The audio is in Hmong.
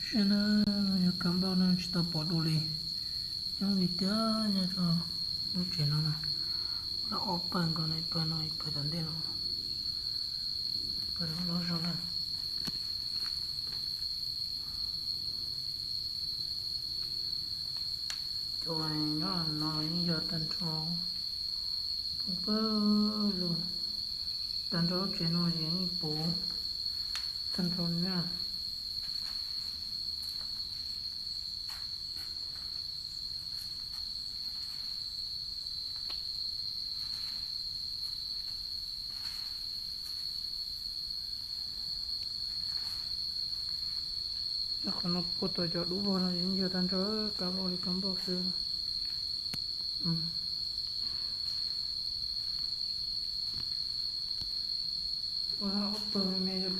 Tsis na, yog kab npauj no tsis tau pom dua li. Nyob li tiag nyob rau lub tsev no na, lawv ob pawg nkaus no, ib pawg no ib pawg tom ntej no, pawg no loj zog na. Cov nyob no yeej yog tag nrho pawg lug, tag nrho lub tsev no yeej puv tag nrho li na. Qhov no puag tom cov dub vog no yeej yog tag nrho kab npauj li kab npauj xwb. Ua ob pawg me me yog